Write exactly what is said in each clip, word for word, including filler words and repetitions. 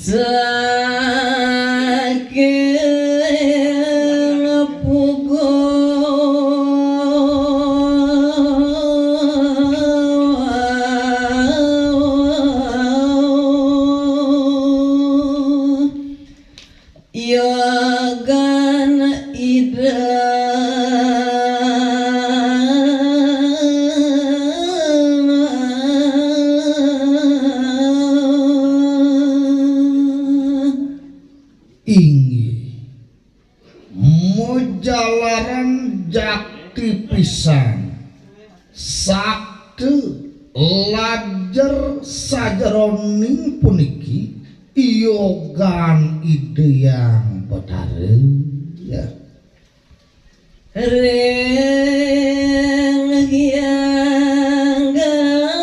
Saking puguh yogan Ida. Inggih, majalaran jakti pisan, sakti lajer sajeroning puniki yogan Ida Hyang Betara. Ya. Ring Hyang Gani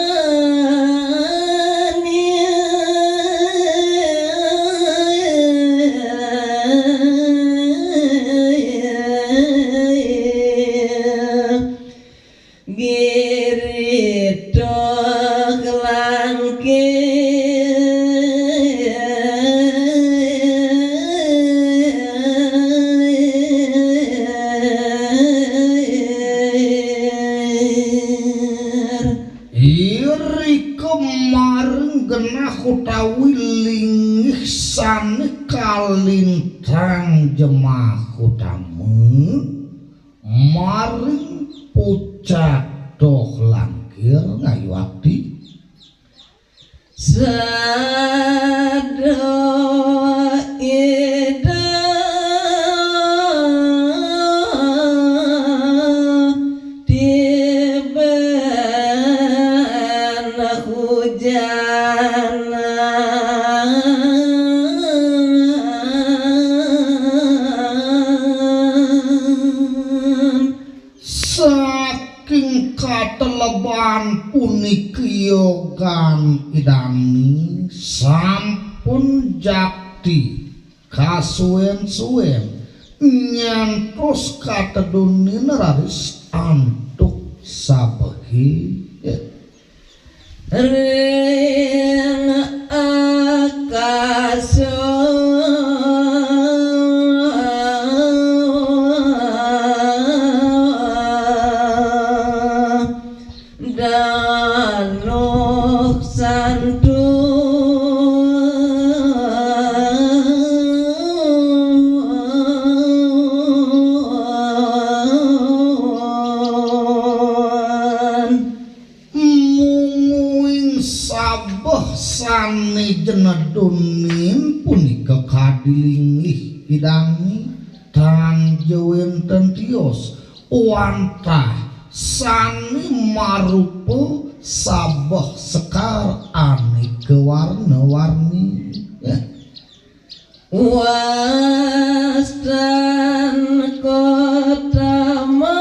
Giri Tog Langkir. Irika maring genah utawi linggih sane kalintang jemah utama maring pucak Tog Langkir ngayuakti. Sada Ida tiban hujan. Saking kateleban puniki yogan Idane sampun jakti kasuwen-suwen nyantos katedunin raris antuk sabehe. Ring akasa danuh santun. Mungguing sabeh sane jenedunin punika kadi linggih Idane, tan ja wenten tios, wantah sane marupa sabeh sekar aneka warna-warni. Ya. Wastan kotaman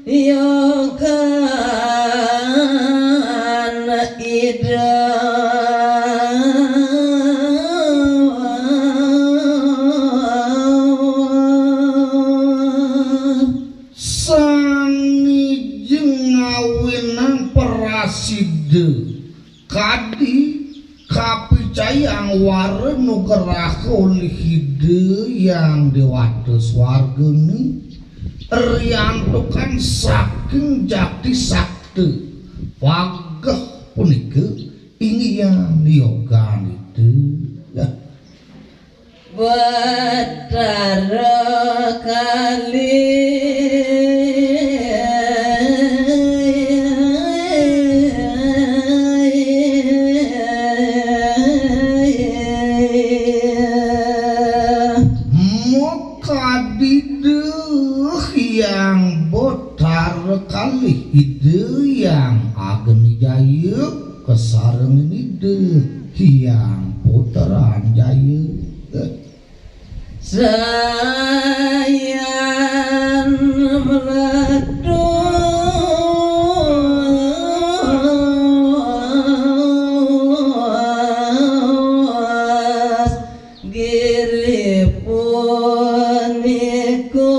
yogan Ida. Sane ja ngawinang prasida kadi kapicayang wara nugraha olih Ida Hyang Dewata Swargane, riantukan saking jakti sakti pageh punika, inggih yogan Ida. Betara kalih. Makadi Ida Hyang Betara kalih, Ida Hyang Agni Jaya kasarengin Ida Hyang Putran Jaya. Sayan meletus giri punika.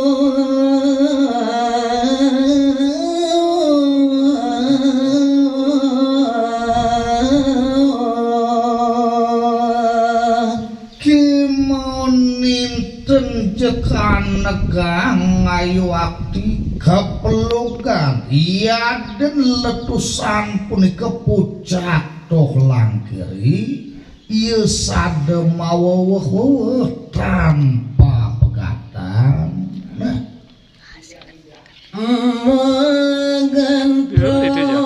Kapelugan, yadin letusan punika pucak toh langkiri, iya sada maweweh-weweh tanpa pegatan. Nah, Ya, itu aja.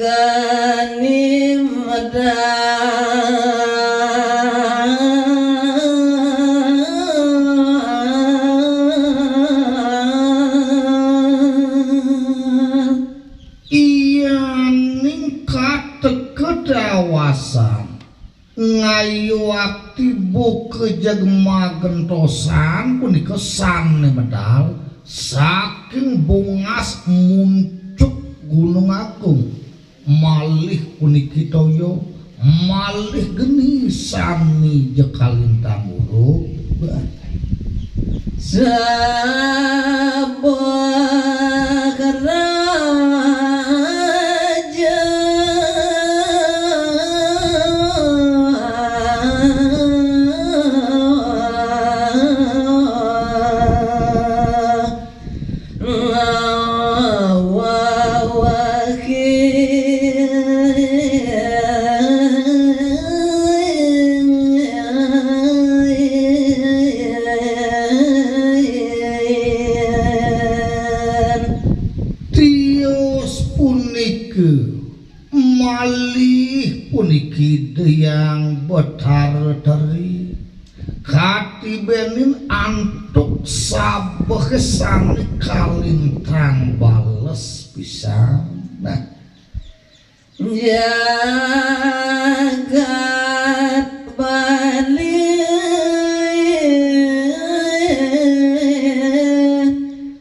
Geni medal. Iyaning kateka dawasan ngayuakti buka jeg magentosan punika sane medal saking bungas muncuk Gunung Agung. Malih puniki toya, malih geni sami ja kalintang uruk. Sabeh raja Tios punika malih puniki Hyang Betara Teri. Katibenin antuk sabeh sane kalintang bales pisan. Nah, jagat Bali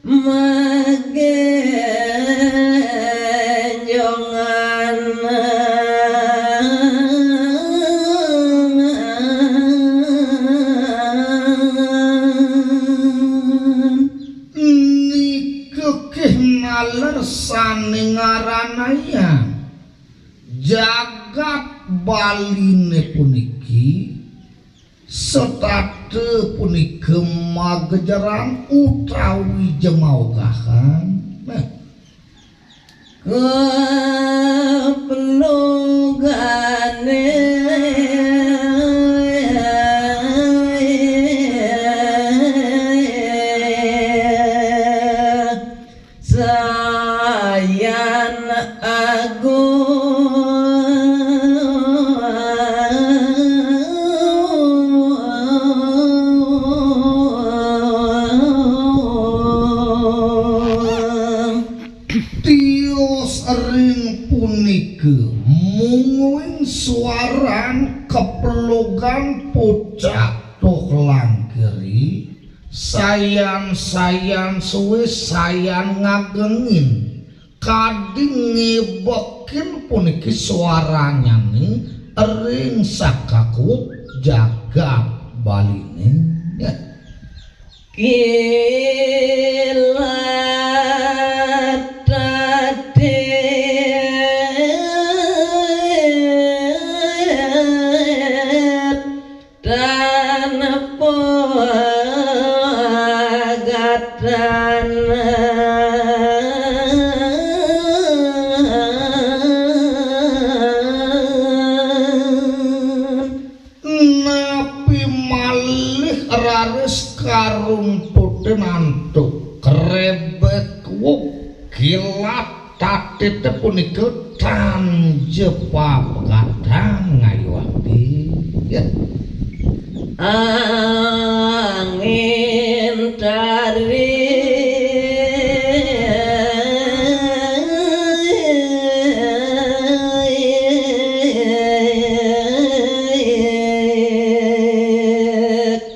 magenjongan. Nika keh naler sane ngaranayang jagat Baline puniki, setata punika magejeran utawi jemaugahan. Nah, kepelugane Sayan Agung. Tios ring punika, mungguing suaran kepelugan pucak toh langkiri, sayan-sayan suwe sayan ngagengin, kadi ngebekin puniki suaranyane ring sakakuk jagat Baline. Kilat tatit dan pegatan. Napi malih raris karuntutin antuk krebek wuk kilat tatite punika tan ja papegatang ngayuakti. Ya. Angin tarik.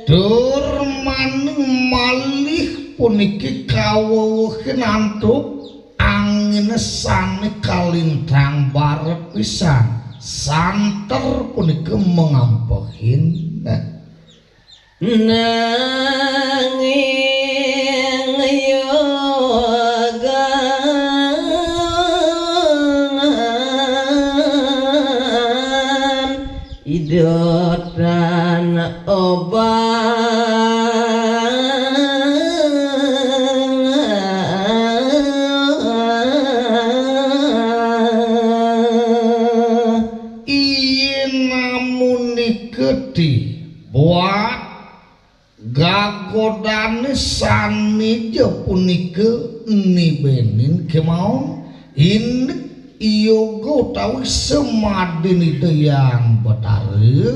Tur maning malih puniki kawewehin antuk angine sane kalintang baret pisan, santer punika mangampehin. Nanging yoga Idotan obah. Iye namunika ti buat gagodane sane ja punika nibenin kemaon indik yoga utawi samadin Ida Hyang Batara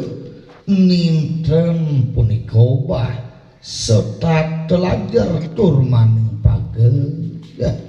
ninten punika obah setata lajer tur maning pageh.